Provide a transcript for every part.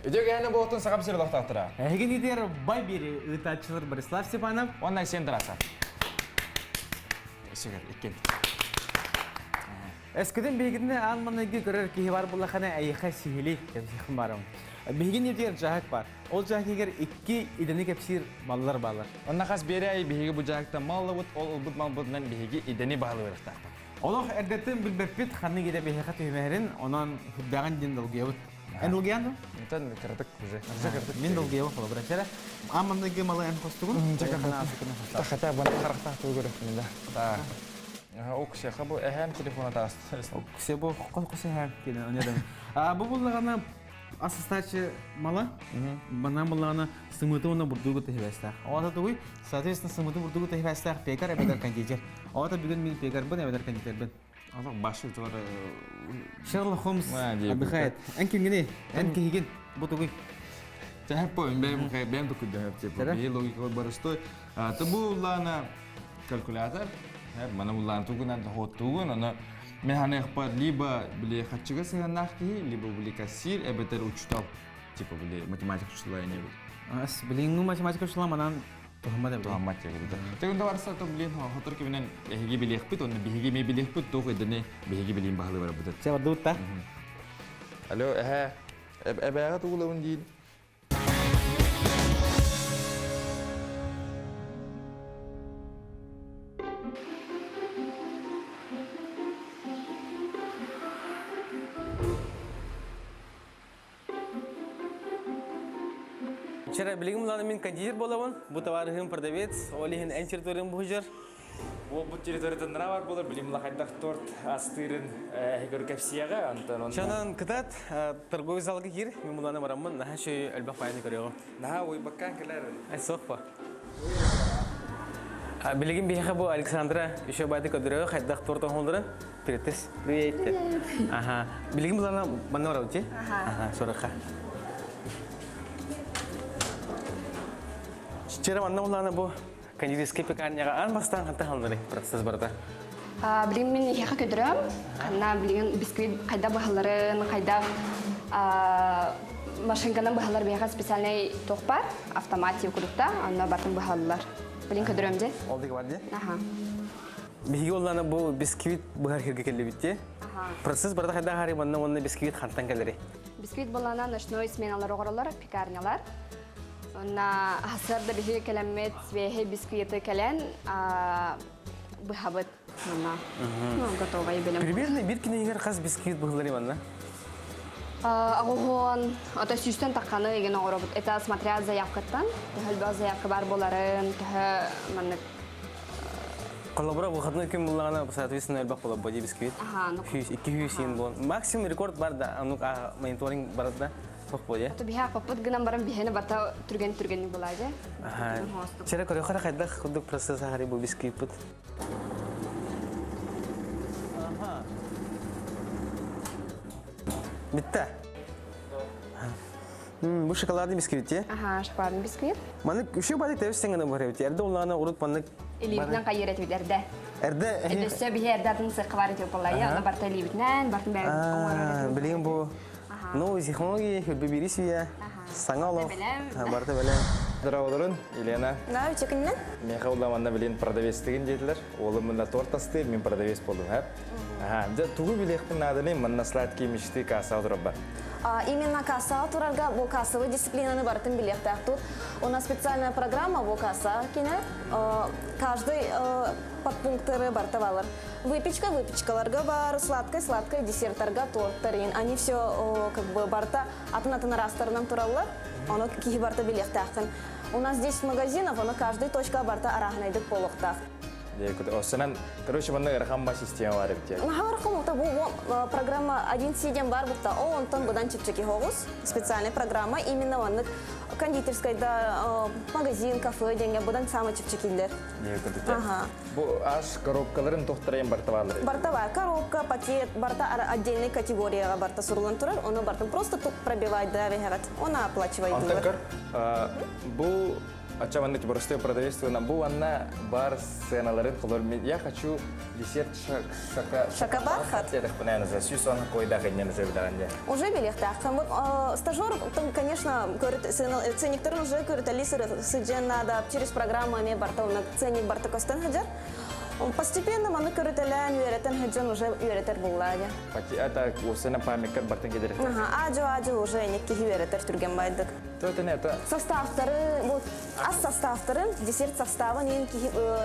Үтүө кэһэни буолтун Сахам сир олохтоохторо. Эһигин итигэр бай бири ыытааччылар Борислав Степанов уонна Айсен Тарасов. Сигэр иккин. Эскитин биһигитини аан маҥнайгы көрөр киһи бар буллахана эйиэхэ сиһили кэпсиэхим барым. Биһигин итигэр дьаһык бар. Ол дьаһык иһигэр икки идэни кэпсиир маллар баалар. Онно хас биэрэ биһиги бу дьаһыктан мал ылабыт, ол ылбыт малбытынан биһиги идэни баһылыырыахтаахпыт. Олох эрдэттэн билбэппит ханнык идэ биһиэхэ түһүмэһэрин, онон сүрдээҕин диэн долгуйабыт. Эн долгуйан дуо? Антон кыратык уже. Уже кыратык. Мин долгуйабын холобура. Чэрэ, аан маҥнайгы малы эн хостугун? Хотя бы харахтаах тугу көрөхпүн да. Да. Уксеха бу эһэм телефона тааста. Уксе бу хос эһэм киэнэ онедам. А бу буллаҕына асыстаачы мала, банан буллаҕына сымыты уонна бурдугу тэһибэстээх. Оҕото тугуй? Соответственно, сымыты бурдугу тэһибэстээх пекарь эбэтэр кондитер. Оҕото бүгүн мин пекарбын эбэтэр кондитербин. Азак башы туар Шерлок Холмс отдыхает. Эн кимгини? Эн киһигин? Бу тугуй? Тэһэп по бэйэм бэйэм тукуйда типа бэйэ логика барыстой. Табу улаана калькулятор. Мана улаан тугунан хоттугун, аны мен ханыахпар либо били хаччыга сыһыаннаах киһи, либо били кассир, эбэтэр учутал. Типа били математика учутала эне бит. Ас билиҥҥи математика учутала манан туһаммат эбит. Туһаммат диэбит. Тегүн да барса то блин хотор киминен эһиги билиэхпит, онно биһиги эмиэ билиэхпит, туох идэни биһиги билиин баһылыы барабыт. Чэ бардыбыт да. Алло, эһэ, эбээҕэ тугулабын диин. Вчера билигин булан мин кондитер буолабын. Бу товарыһым продавец, ол иһин эн территориям бухжар. Буолбут территориятын бар болар, билим лахайдах торт астырын көрү кэпсиэҕэ, онтон онно. Чанан кытат торговый залга кир, мен буланы бараммын, наһаа шөй элбэх пайны көрөҕүм. Наһаа уйбаккан кэлэр. Ай соқпа. Билигин биһиэхэ бу Александра еще байды көдөрөҕө хайдах торт оҥоһулларын Привет. Привет. Ага. Билигин булана манна барабыт Ага, сорохха. Вчера манна булана бу кондитерскай пекарняга аан бастаан ханта халнары процесс барда. Билигин мин эһиэхэ көдөрөм. Ханна билигин бисквит хайда быһалларын, хайда машинканан быһаллар биһиэхэ специальный туох бар, автомат курдукта, онно бартын быһаллар. Билин көдөрөм дьэ. Ол диги бар дии? Аха. Биһиги оллана бу бисквит быһар хирге келлибит дии. Процесс барда хайда хари манна уонна бисквит хантан кэлэри? Бисквит боллана ночной сменалар оҕороллор, пекарнялар. Онна хасыарда биһиги кэлэммит свежий бисквиты кэлэн быһабыт манна. Ну, готовый билим. Примерно бир кинигер хас бисквит быһылар манна? Оҕоһуон, ото сүүстэн тахханы еген оҕоробут. Это смотря заявкаттан, төһө заявка бар боларын, төһө маннык Холобура выходной күн буллаҕына, соответственно, элбэх буолар боди бисквит. Хүүс, икки хүүс иин буол. Максимум рекорд бар да, анук мониторинг бар да, туох буолуо. Ото биһэ аппаппыт гынан баран биһэни барта түргэн түргэнник булаажа. Чere көрөхөр хайдах курдук процесс ахари бу бисквиппыт. Битте. Бу шоколадный бисквит, е? Аха, шоколадный бисквит. Маны үшө бады тэбис сеңгене бар эбит. Эрдэ улаана урут маннык Илиибитинэн хайыр этибит эрдэ. Эрдэ Өссө биһи эрдэ атын сыахха бар этибит буоллайа, онно барта илиибитинэн, бартын бэйэбит Билигин бу новые технологии, хүрбү сүйэ, саҥа олох, барыта бэлэм. Здраволорун, Елена. Да, үчүкүннэн. Меха уламанна билин продавецтигин диэтилер. Олым мында торт астыыр, мин продавец болдум, хэп. Аха, дьэ тугу билиэхпин нааданы манна сладкий мечты кассаҕа турарбар. Именно кассаҕа турарга бу кассовый дисциплинаны барытын билиэхтээх тут. У нас специальная программа бу касса кине каждый подпункттары барыта балар. Выпечка выпечкаларга бар, сладкое сладкое десерттарга торттарын. Они все как бы барыта атын-атын арастарынан тураллар. Ону киһи барыта билиэхтээххин. У нас 10 магазинов, ону каждый точка барыта арааһынайдык буолуохтаах. Осынан, короче, манна ырахан система бар эбит. Наһаа бу программа 1 сиден бар букта, о онтон будан чепчеки хоҕус. Специальная программа именно оннук кондитерскайда магазин, кафе деньги будан самый чепчекилер. Ага. Бу аш коробкаларын тохтарайын барта баалар. Барта бар, коробка, пакет, барта отдельной категорияга барта сурулан турар, оны бартын просто тук пробивать да вегерат. Оны оплачивает. Антон бу Ача маннык простой продавец бу манна бар сценаларын холор я хочу десерт шака Шакабархат. за сүүс койдах иннен уже билэҕин Уже билиэхтээххин. Вот стажер, там, конечно, ценниктерин уже көрүтэлии сыдьан надо через программу эме барта ценник барта көстөн сылдьар. Постепенно маны көрүтэлээн үөрэтэн сылдьан уже үөрэтэр буллаа дии. Это осена памятка бартын кедер. Ага, ажо уже некки үөрэтэр түргэн байдык. Это Составтары, вот ас составтарын, десерт составын ең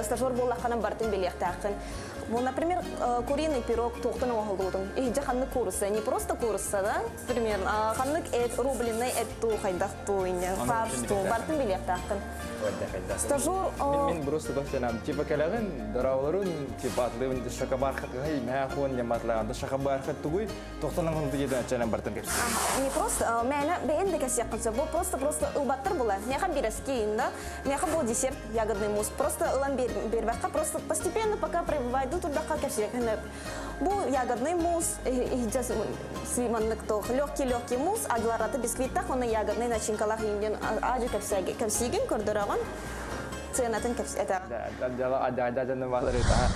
стажер буоллаххына бартын билиэхтээххин. Бу, например, куриный пирог туохтан оҥоһуллубутун. Иһдьэ ханнык куурусса, не просто куурусса, да, примерно, ханнык эт, рубленый эт туу, хайдах туу, фарш туу, бартын билиэхтээххин. Стажер... Мин просто тохтенам, типа кэлэҕин, дорауларун, типа атлыбын шакабархат гай, мэ хон яматлаан, шакабархат тугуй, тохтонан хонту еден чанан бартын кепси. Не просто, мээнэ бэйэн да кэсиэххин сөп, бу просто-просто ылбаттар була. Меха бирэски да, меха бу десерт ягодный мусс. Просто ылан бербэххэ, просто постепенно пока прибывайду турдахха кэпсиэххин Бу ягодный мусс, маннык туох, легкий-легкий мусс, аглараты бисквиттах, оны ягодный начинкалах инден ажы кэпсиигин көрдөрөҕүн ценатын кэпс это.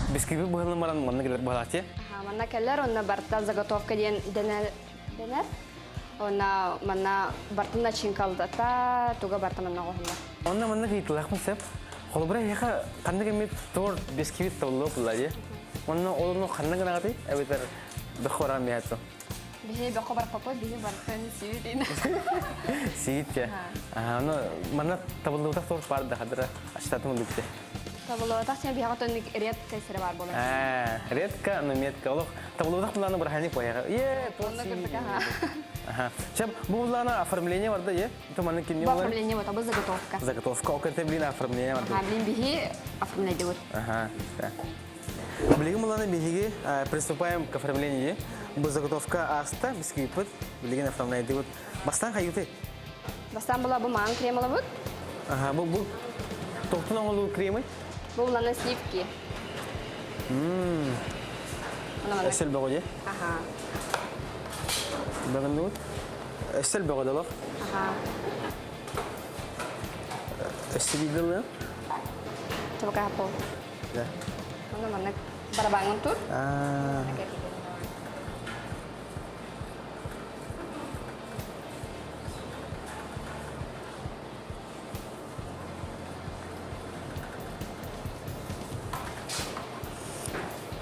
Бисквит быһылын баран манна келер баалаати. Манна келлер, онна барта заготовка диэн дэнэр. Онна манна бартын начинкалдата, туга барта манна оҕоһунна. Онна манна кыйтылахпын сеп. Холобура эһиэхэ ханнык эмит торт бисквит табыллыа буолла дии. Онно олону ханна гынаҕытый? Эбэтэр бөххө баран биһээт Биһи бөххө барпаппыт, биһи бартын сиит. Сиит те. Аны манна табыллыбытах торт бар да хадыра ачтатым үлүкте. Табыллыбатах сен биһиэхэ тонник редко сире бар буолар. Редко, но метко. Олох табыллыбатах булааны быраханник пояга. Е, торт Онно кырдык аха. Чем бу булаана оформление бар да, е? То манны кимни Бу оформление вот, бу заготовка. Заготовка. Окенте блин оформление бар. Ага, блин биһи оформление Ага. Билигин буланы биһиги приступаем к оформлению. Бу заготовка аста бисквиппыт. Билигин оформляйдыбыт. Бастан хайыты? Бастан була бу маан крем алабыт. Ага, бу бу тоқтун оҥолуу кремы? Бу буланы сливки. Өссөл бөҕө дии. Ага. Бөгөндүгүт? Өссөл бөҕө долох. Ага. Өссө биирдэ Чабака пол. Да. Онно маннык барабаҥын тур.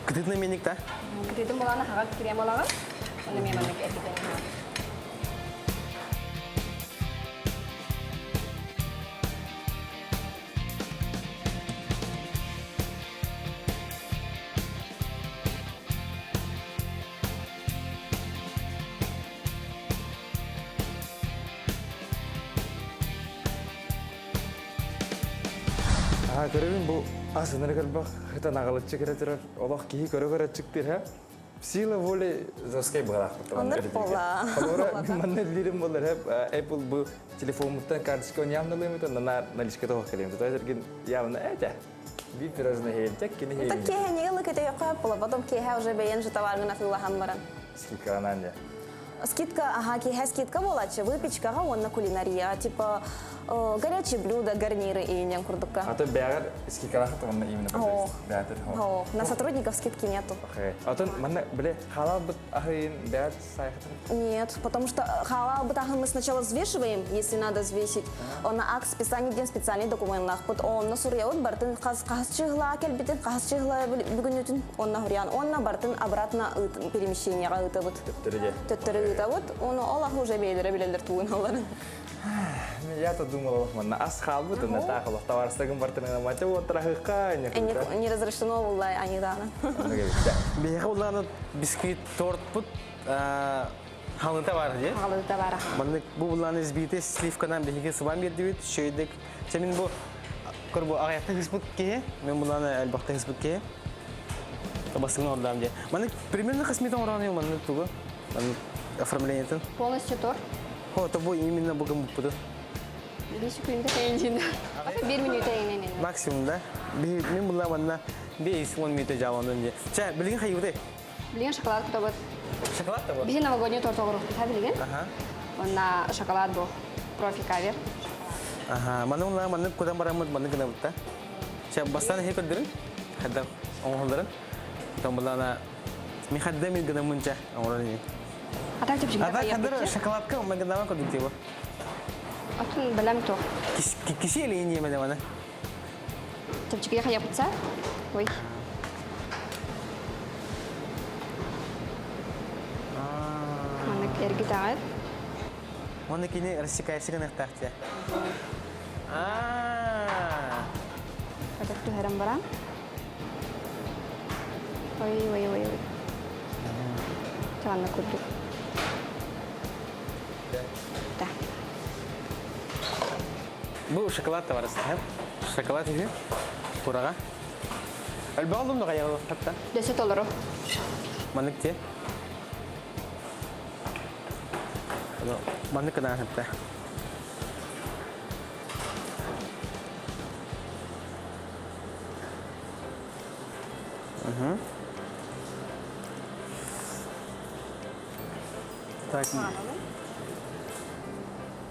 Кытытна меник та? Кытытын боланы хаҕа крем алаҕын. Онно мен маннык эргитэн. Аа, көрөбүн бу асыныр көрбөх хытан аҕалыччы кире турар олох киһи көрө-көрө чыктыр ха сила воли заскай быһалаахпыт Оннук буолла. Холобура манна лирим болар хеп Apple бу телефонуттан карточка явно лымыта на наличка того кэлем. То есть явно это би пирожное хеймтек кини Так хейм. киэһэ нигыл көтөйөххө була, потом киэһэ уже бэйэн же товаргын атыылаһан баран. Скидкаланан дьэ. Скидка, ага, киэһэ скидка буолааччы, выпечкаҕа уонна кулинария, типа горячие блюда, гарниры иинен курдукка. А то бэҕэр скидкалаах онно именно бэҕэр. О, на сотрудников скидки нету. Атын манна биле халал быт ахыйын бэҕэр сайхатын. Нет, потому что халал бытахын мы сначала взвешиваем, если надо взвесить. Он акт списание ден специальный документлах. Вот он на сурьяут бартын хас хас чыгла келбитин хас чыгла бүгүнүтүн он на хурьян. Он на бартын обратно перемещение ыытабыт. Төттөрү Төттөрү ыытабыт. Оны олах уже бейлере билелер тугун аларын. Я-то думала, манна ас хаалбыт, онно таах олох товарыстагын бартын мате уоттарахыкка Не разрешено булла они дана. Биһиэхэ улаана бисквит тортпут халыта бар дии. Халыта бара. Маннык бу булааны избиите сливканан биһиги сыбан биэрдибит, шөйдек. Чэ мин бу көр бу аҕыйахта хыспыт киһи, мен булааны элбэхтэ хыспыт киһи. Басыгын ордаам дии. Маннык примерно хас метр оҥороон маннык тугу? Маннык оформлениетын. Полностью торт. Хо, то бу именно бүгүн буппуту. Бир секунда тайын. Бир минут тайын. Максимум да. Мин була манна 5-10 минут жааланын дии. Чэ, билигин хайыбыты? Билигин шоколад кутобут. Шоколад та бу? Биһи новогодний торт оҕоруохпут билигин. Ага. Онна шоколад бу. Профи кавер. Аха, маны ула маннык кутан бараммыт маннык гынабыт да. Чэ, бастаан иһи көрдөрүн, хайдах оҥоһулларын. Потом булана михадда мин гынаммын чэ оҥорон ини. А так чэпчэки А так хадыр шоколадка магнама курдук тиба. Атын бэлэм туох. Киси или не мана? Чэпчэки хайапытса? Ой. Маннык эргитаҕыт. Уонна кини рассекайсы гыныахтаах дии. Аа. Катак түһэрэн баран. Ой, ой, ой, ой. Чаанна курдук. Да. Бу шоколад товарыстаһым. Шоколад үһү. Кураҕа. Элбэх олум хатта. Дөсө толору. Маннык те. Маннык гына хатта. Так.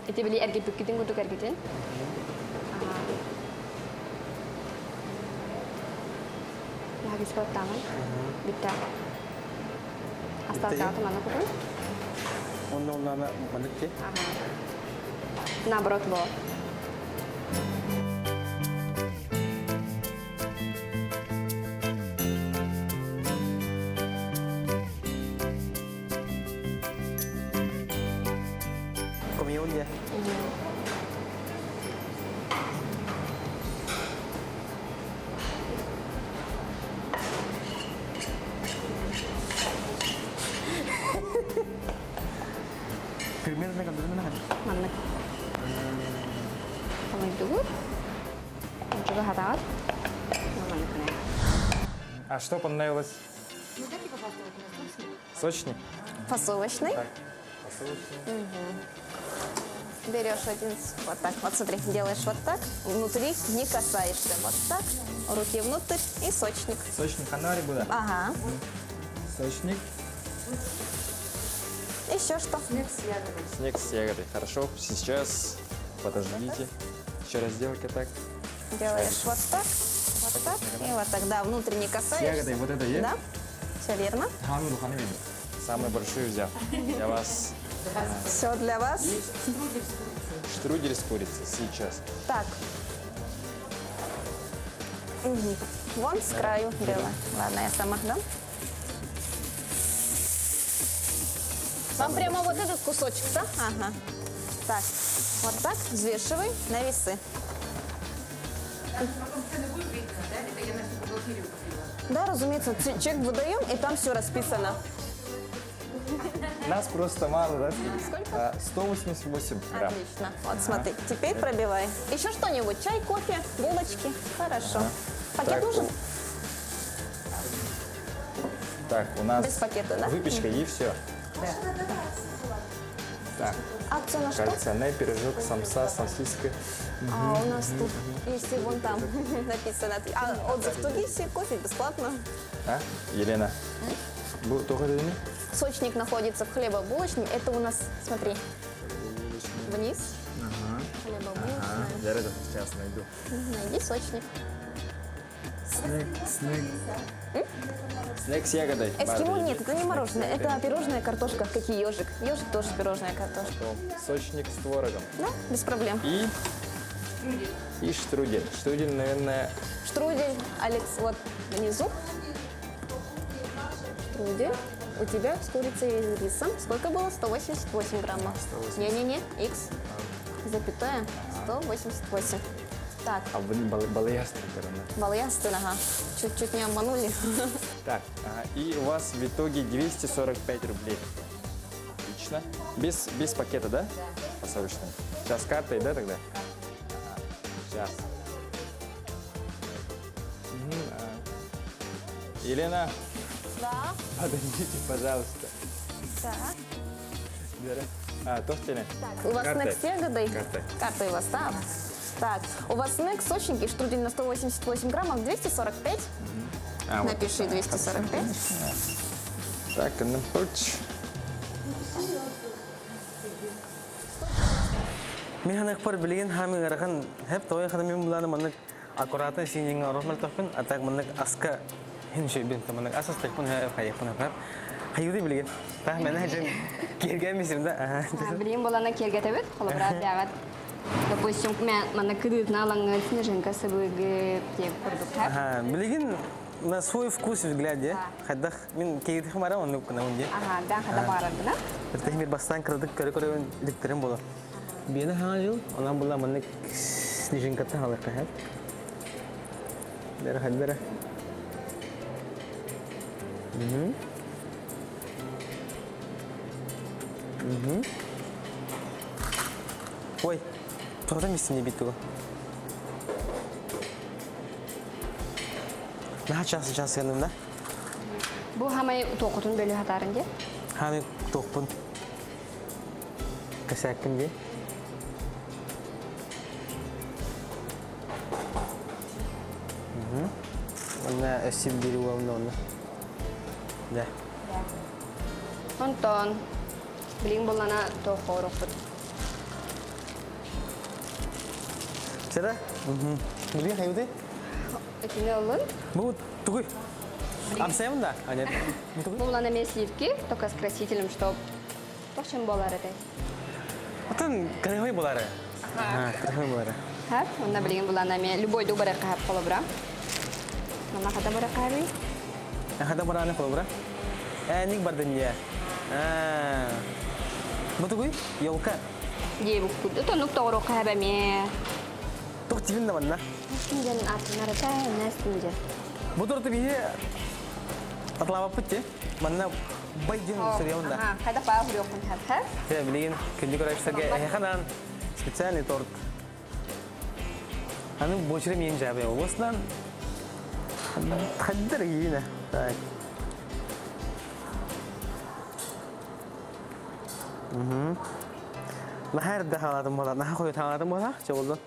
Ити били эргиппиккитин курдук эргитин. Наһагиска оттааман. Бүтtä. Астаатааты маны кутун. Онно онно маннык те. Наоборот бо. Комьюн де. Примерно как Маннык. Помидор. Ничего хатаат. А что понравилось? Сочник? Фасовочный. Так, фасовочный. Берешь один, вот так, вот смотри, делаешь вот так, внутри не касаешься, вот так, руки внутрь и сочник. Сочник ханари буде. Ага. Сочник. Еще что? Снег с ягодой. Хорошо. Сейчас подождите. Еще раз сделай-ка так. Делаешь вот так, вот так и вот так. Да, внутрь не касаешься. С ягодой вот это есть? Да, все верно. Самый большой взял. Я вас... Все для вас. Штрудель с курицей сейчас. Так. Угу. Вон с краю белая. Ладно, я сама дам. Вам прямо вот этот кусочек, да? Ага. Так, вот так взвешивай на весы. Да, разумеется, чек выдаем, и там все расписано. Нас просто мало, да? Сколько? 188 грамм. Отлично. Вот, смотри, теперь пробивай. Еще что-нибудь? Чай, кофе, булочки? Хорошо. Пакет Так, нужен? Так, у нас Без пакета, да? выпечка и все. Так, Акция на что? кальцоне, пирожок, самса, сосиска. А у нас тут, если вон там написано, а отзыв в Тугисе, кофе бесплатно. А, Елена? Бу тоҕо дедими? Сочник находится в хлебобулочном. Это у нас, смотри, вниз. Хлебобулочная. Я это сейчас найду. Найди сочник. Снег, снег. Снег с ягодой. Эскимо нет, это не мороженое, это пирожная картошка, как и ежик. Ежик тоже пирожная картошка. Сочник с творогом. Да, без проблем. И штрудель. Штрудель, наверное, Штрудель, Алекс, вот внизу. Штрудель у тебя с курицей и рисом. Сколько было? 188 граммов. Не-не-не, X, запятая, 188. Так, а блин, балыястый, наверное. балыястын, ага. Чуть-чуть не обманули. Так, ага, и у вас в итоге 245 рублей. Отлично. Без пакета, да? Посадочный. Сейчас картой, да, тогда? Ага, сейчас. Мгм, а. Елена, Да. подойдите, пожалуйста. Так. Вера. А, тофтели? Так, у вас Картой. снэк с ягодой? Картой. Картой у вас, да? Так, у вас снэк, сочники, штрудель на 188 граммов, 245. А, вот. Напиши 245. Так, ну, хочешь. Мин ханыахпар билигин хаамы ыарахан хэп тоҕой хана мин булааны маннык аккуратно синиҥ орох мөлтөхпүн, а так маннык аска хин шөйбүн, маннык ас астыахпын хайыахпын хап. Хайыды билигин. Тах мен хажын киэргэн мисим да. Билигин булана киэргэтэбит, холобура бяҕат. Допустим, мен манна кыдыытына алаңы снежинка сыбыгы диэн курдук. Ага, билигин на свой вкус и взгляд, де. Хайдах мин кейдихим ара оннук гынабын де. Ага, бян хада баараргына. Иртехмир бастан кырадык көрө-көрө диктерим болар. Биэни хаҥа жыл, онон була маннык снежинкаттан халыахха сөп. Бэрэ хайда эрэ. Мгм. Мгм. Ой, тоҕо миссини бит тугу? Наһаа час час гынным да? Бу хамай туохутун бөлү хатарын де? Хамай туохпун. Кэсээккин дии. Онно өссө биир уолна онно. Да. Онтон билигин буллана туохоорукпут. Сера? Билигин хайбыты? Итини олун. Бу тугуй? Амсайым да? А нет. Бу эмиэ сливки, только с красителем, чтоб Тохчун болар этэй? Атын кырыһый болары. Кырыһый болары. Хап, онна билигин булан эми любой ду барар хап холобура. Мама хата барар хаби? Хата бараны холобура. Э, ник бардын я. Бу тугуй? Елка. Дие буккуду тонук тоҕоро хаба ме. Тух тибин да манна. Настинжен атынарата, настинжен. Бу торты биһи атлаабаппыт те. Манна байден суруйабын да. Хайда паа хуруохпун хап Те билигин күндү көрөөчтөргө эһэханан специальный торт. Аны бочура миин жабы областынан хаддар иина. Так. Угу. Нахар да халадым бола, наха хойут халадым бола, че болду?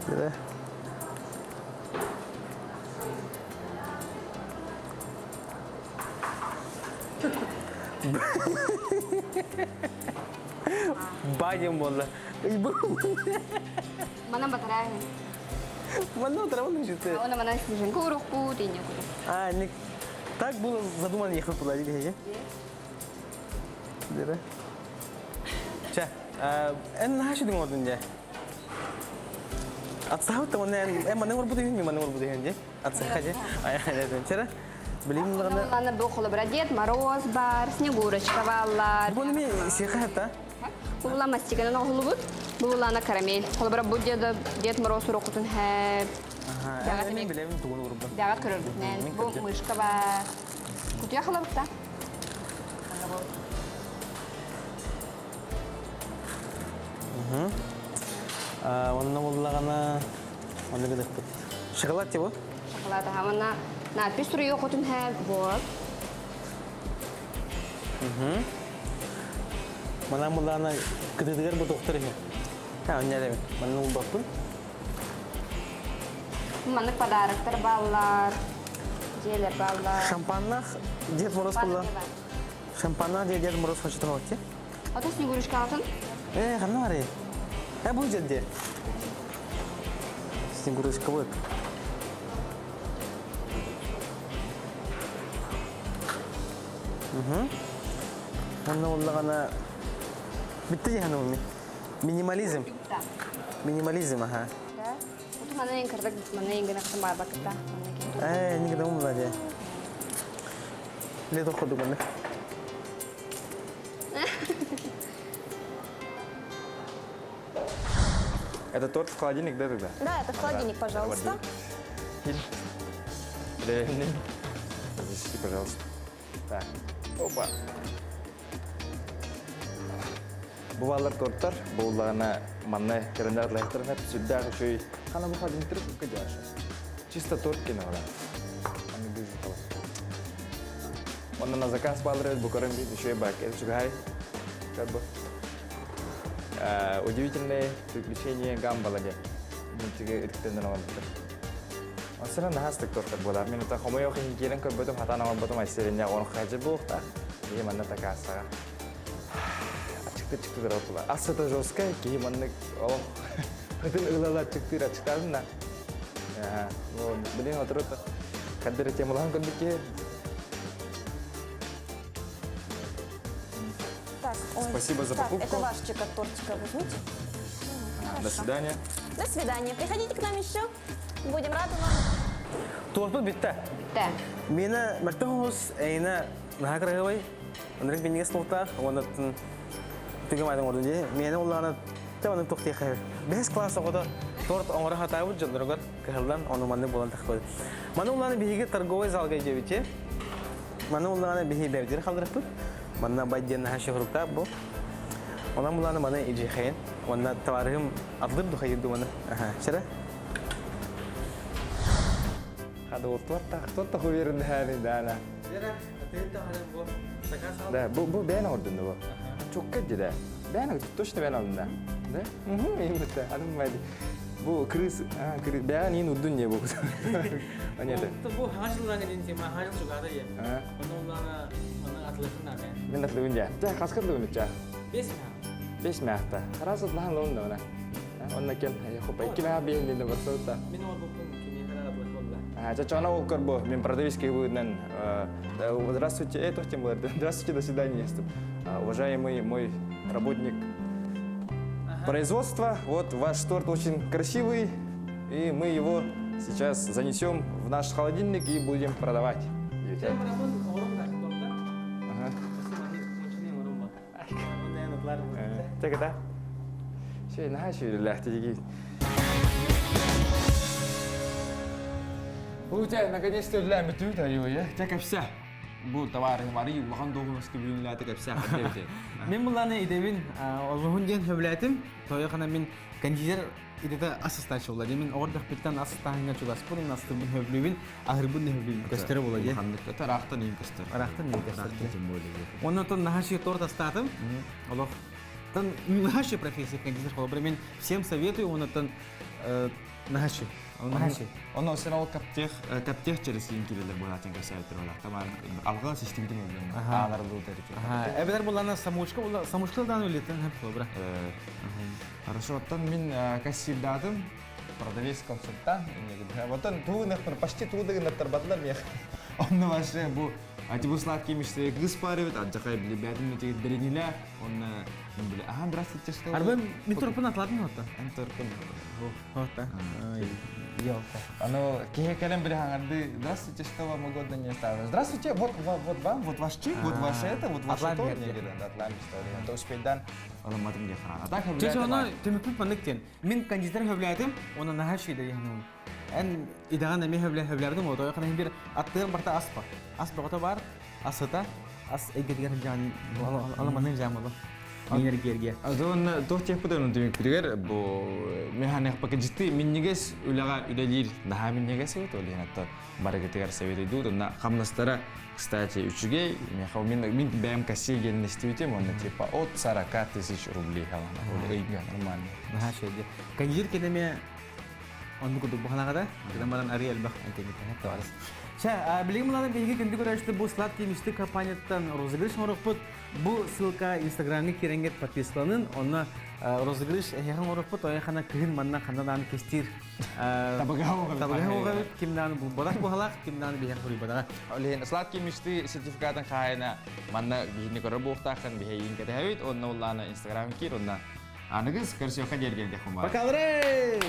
Да. Бадим буолла. Манан батарааһын. Манна утарабын жити. Она манан снежинка урукпу дейне курдук. А, не так было задумано ехать туда, или Дere. Чэ, эн наһаа шүдүҥ ордун дьэ. Атсаһабыт да онно эн манна орбут үһүн, мен манна орбут үһүн дьэ. Атсаха дьэ. Ай, Билим даҕаны. Аны бу холобура Дед Мороз бар, Снегурочка бааллар. Бу ми сиэхэ хатта. Бу була мастиканан оҕолубут, бу булана карамель. Холобура бу деда Дед Мороз урукутун хэп. Ага, мен билебин тугун урбун. Дягат көрөрбүтүнэн. Бу мышка бар. Кутуя халабытта. Онно буллагана онно гыдыкпыт. Шоколад тибу? Шоколад аха. Манна надпись суруйу хотун хэп вот. Манан буллаана кытыытыгар бу тохтор иһэ. Ха, онньа эрэбин. Манна улбаппын. Маннык подароктар бааллар. Дьиэлэр бааллар. Шампаннах Дед Мороз булла. Шампаннах Дед Мороз хочет оҥотти. Ото Снегурочкаҕытын? Э, ханна барый? Э, бу дьэ Снегурочка вот. Угу. Онно уллаҕана бүтте дьаһан уми. Минимализм. Минимализм, аха. Да. Оту манан эн кырдык манан эн гынахтын баарбакыта. Э, никогда умла де. Лето ходу манна. Это торт в холодильник, да, тогда? Да, это в холодильник, пожалуйста. Засеки, пожалуйста. Так. Опа. Бу торттар, булларына манна керендар лайктарына сүрдээх үчүгэй. Хана бу холодильник кукка сейчас. Чисто торт кине вала. Аны бу жутала. Онна на заказ балыры бу көрөн бит үчүгэй бак. Это чугай. Как бы. Удивительное приключение Гамбала диэн мультиги ытыктанан оҥорбуттар. Онсынан наһаа астык тортар буолар. Мин ота хомойуох иһин киирэн көрбөтүм, хатаан оҥорботум айсырынньа оҥорох буолуохтаах. Киһи манна такаасаҕа. Ачыктыр-чыктыр тула. Ас сыта жесткай, киһи маннык олох ытын ылала ачыктыр ачыктаатын да. Блин, отырып каддыры темалаһан көрдүк киһи. Так, ой. Спасибо за Так, покупку. это ваш чек от тортика, возьмите. До свидания. До свидания. Приходите к нам еще. Будем рады вам. Туорпут бүттэ. Да. Миэнэ мөлтөх оҕус эйиэнэ наһаа кыраһыабай. Ынырык минньигэс суохтаах уонна түгэн майдан оҥордум дии. Миэнэ улаана тэ маннык туох диэххэ бэһис класс оҕото торт оҥоро сатаабыт дьонноругар кыһыллан ону маннык буолан тахсыбыт. Маны улаана биһиги торговый залга дьиэбити. Маны улаана биһи бэбдир халдырыппыт. Манна бай диэн наһаа шифруктаах бу. Онон булаана маны ижихэйин. Уонна товарыһым атлыр духайыр думаны. Аха, чара. Хады ол туорта уверен хәни дана. Да, бу бэйэн оҥордун да бу. Чокка дии Бэйэн точно бэйэн алдын да. Да? Угу, именно. Анын майды. Бу крыс, крыс, бэйэн иин урдун не бу. Нет. Бу хажыллаан дин тема хажыл чугада е. Оны улана мана атлыхын на мен. Мен атлыгын жа. Жа, хаскат лыгын жа. Бес мә. Бес мәхта. Харасы лахан лыгын да мына. Онна кен, хопа, икки мә бейін дин барсаута. Мен ол буппун кене атлых болла. Чачана ол көрбө, мен продавецкий быдынан. Здравствуйте, это тем более. Здравствуйте, до свидания. Уважаемый мой работник производства, вот ваш торт очень красивый, и мы его сейчас занесем в наш холодильник и будем продавать. Ага. Так это? Все, на, У тебя наконец-то для метут, а я так вся. Бу товар мари улахан доғунус кибүнләте кепсә хәдәбите. Мен буланы идебин озуһун диэн сөбүлээтим. Тойохана мин кондитер идете асыстаачы була. Мен оҕордох биттан асыстааһыҥҥа чугаспын, астыбын хөблүүбүн, аһырбын хөблүүбүн көстөрө була диэн. Ханнык тарахтан иин көстөр. Арахтан иин көстөр. Тем более. Онон тон нахаши торт астаатым. Олох тон нахаши профессия кондитер холобура мен всем советую, онон нахаши. Нахаши. Оно сен ол каптех каптех через иин килелер буолатын көсәбиттер була. Тамар алга системитин өлгөн. Аалар лутер. Ага, эбедер булана самушка була, самушка дан үлетен хеп холобура. Хорошо, оттон мин кассирдатым, продавец консультант. Оттон тугунахпын почти туудыгынаттар батылар мех. Онно вообще бу а типа сладкие мечты кыз паривет, а жакай биле бәтин тегит берениле, он биле, ага, здравствуйте, что? Арбын мин турпун атладым отта. Эн турпун. Отта. Ёлка. Оно киһи кэлэн биле хаңарды, здравствуйте, что вам угодно не оставлю. Здравствуйте, вот, вот, вот вам, вот ваш чек, вот ваше это, вот ваше то. Атлан Не говорю, атлан история. То успейдан, он матым не храна. А так, Чэ оно түмүкпүт маннык диэн. Мин кондитер хөблээтим, оны наһаа үчүгэй диэн. Эн идаҕан эмиэ хөблэ хөблэбитим отойо хана бир аттыгар барта аспа. Ас бөҕөтө бар, асыта, ас эйгэтигэр жаан ала маннык жаан боло. Энергия. Азон туох техпытын түмүкпүтүгэр бу механик пакетжити миннигес үлэҕэ үлэлиир наһаа миннигес эбит ол иһин оттон барыгытыгар советуйдуут онно хамнастара кстати үчүгэй меха мин мин бэйэм кассир геннестибитим онно типа от 40 тысяч рублей халана ол ыйга нормально. Наһаа үчүгэй. Кондитер кэнэмэ оннук курдук буханаҕада, гынан баран арый элбэх антеннитэ товарыс. Чэ, билигин муланы биһиги күндү көрөөччү бу сладкий мечты компанияттан розыгрыш оҥоруохпут. Бу ссылка инстаграмҥа киирэҥҥит подпискаланын, онно розыгрыш эһиэхэ оҥоруохпут, ойохана кыһын манна ханна даҕаны кистиир. Табыгаһа Табыгаһа ким даҕаны булбатах буһалаах, ким даҕаны биһиэхэ суруйбатаҕа. Ол иһин сладкие мечты сертификатын хаайына манна биһини көрөр буолуохтааххын биһиэйин кэтэһэбит, онно уллаана инстаграм киир, онно аныгыс көрсүөххэ диэргэн дехумар. Бакалрей!